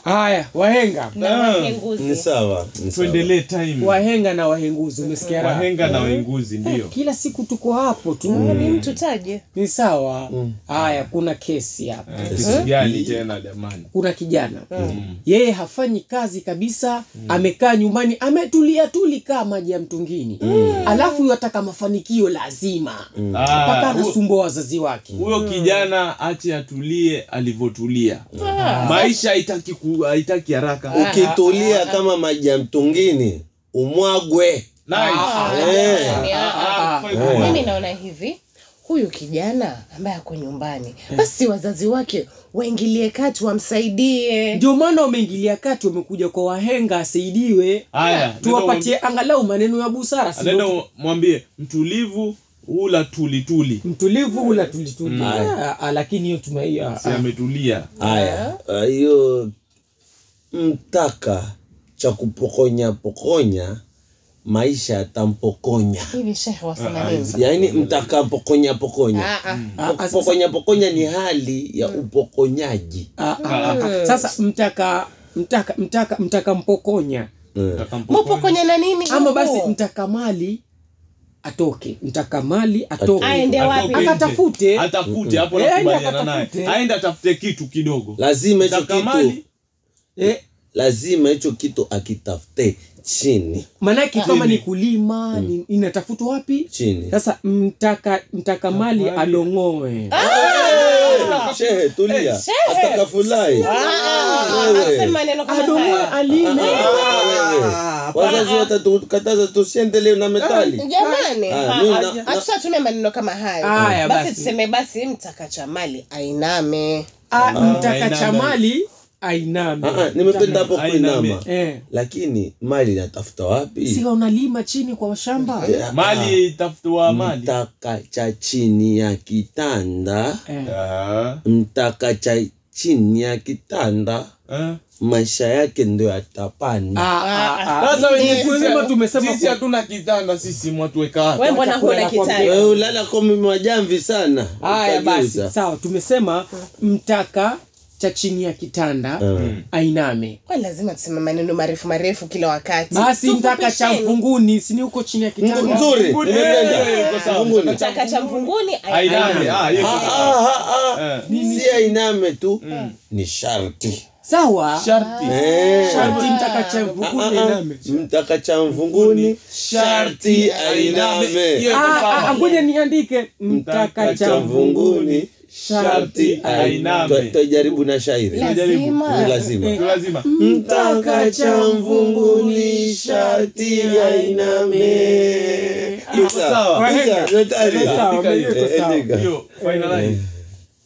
Haya, wahenga na wahenguzi. Ni sawa. Tuendelee time. Wahenga na wahenguzi, umesikia raha? Wahenga na wahenguzi ndio. Kila siku tuko hapo tu. Ni mtu taje. Ni sawa. Haya, kuna kesi hapa. Kesi gani tena jamani? Kuna kijana. Yeye hafanyi kazi kabisa, amekaa nyumbani, ametulia tuli kama maji ya mtungini. Alafu yataka mafanikio lazima. Mpaka anasumbua wazazi wake. Huyo kijana ache atulie alivyotulia. Maisha haitaki haraka. Ukitulia kama maji ya mtungini umwagwe. Mimi naona hivi, huyu kijana ambaye ako nyumbani, basi wazazi wake waingilie kati wamsaidie. Ndio maana wameingilia kati, wamekuja kwa wahenga asaidiwe. Tuwapatie angalau maneno ya busara. Nenda mwambie mtulivu hula tulituli. Mtulivu hula tulituli. Lakini hiyo tumeia. Si ametulia. Haya, hiyo mtaka cha kupokonya pokonya maisha yatampokonya. Hivi shehe wasema nini? Yaani mtaka pokonya pokonya. Pokonya pokonya ni hali ya upokonyaji. Sasa mtaka mpokonya. Mpokonya na nini? Ama basi mtaka mali atoke, mtaka mali atoke. Aende wapi? Akatafute. Atafute hapo na kubaliana naye. Aende atafute kitu kidogo. Lazima hicho kitu. Lazima hicho kitu akitafute chini. Manake kama ni kulima, inatafutwa wapi? Chini. Sasa mtaka mali alongoe. Shehe tulia. Atakafulai. Asema neno kama alongoe alime. Wazazi watatukataza tusiendelee na metali. Jamani, hatusatumie maneno kama hayo. Basi tuseme basi mtaka cha mali ainame. Mtaka cha mali ainame. Nimependa hapo kuinama. Lakini mali inatafuta wapi? Si unalima chini kwa shamba. Mali itafutwa mali. Mtaka cha chini ya kitanda. Mtaka cha chini ya kitanda. Maisha yake ndio yatapanda. Sasa wenyewe tumesema sisi hatuna kitanda, sisi mwatuweka wapi? Wewe mbona huna kitanda? Wewe ulala kwa majamvi sana. Haya basi, sawa, tumesema mtaka cha chini ya kitanda ainame. Kwa lazima tuseme maneno marefu marefu kila wakati. Basi mtaka cha mvunguni, si ni huko chini ya kitanda. Nzuri. Nimependa. Mtaka cha mvunguni ainame. Si ainame tu, ni sharti. Sawa. Sharti. Sharti mtaka cha mvunguni ainame. Mtaka cha mvunguni sharti ainame. Ngoja niandike mtaka cha mvunguni sharti ainame. Tutajaribu na shairi. Lazima. Lazima. Mtaka cha mvunguni sharti ainame. Sawa. Sawa. Hiyo finalize.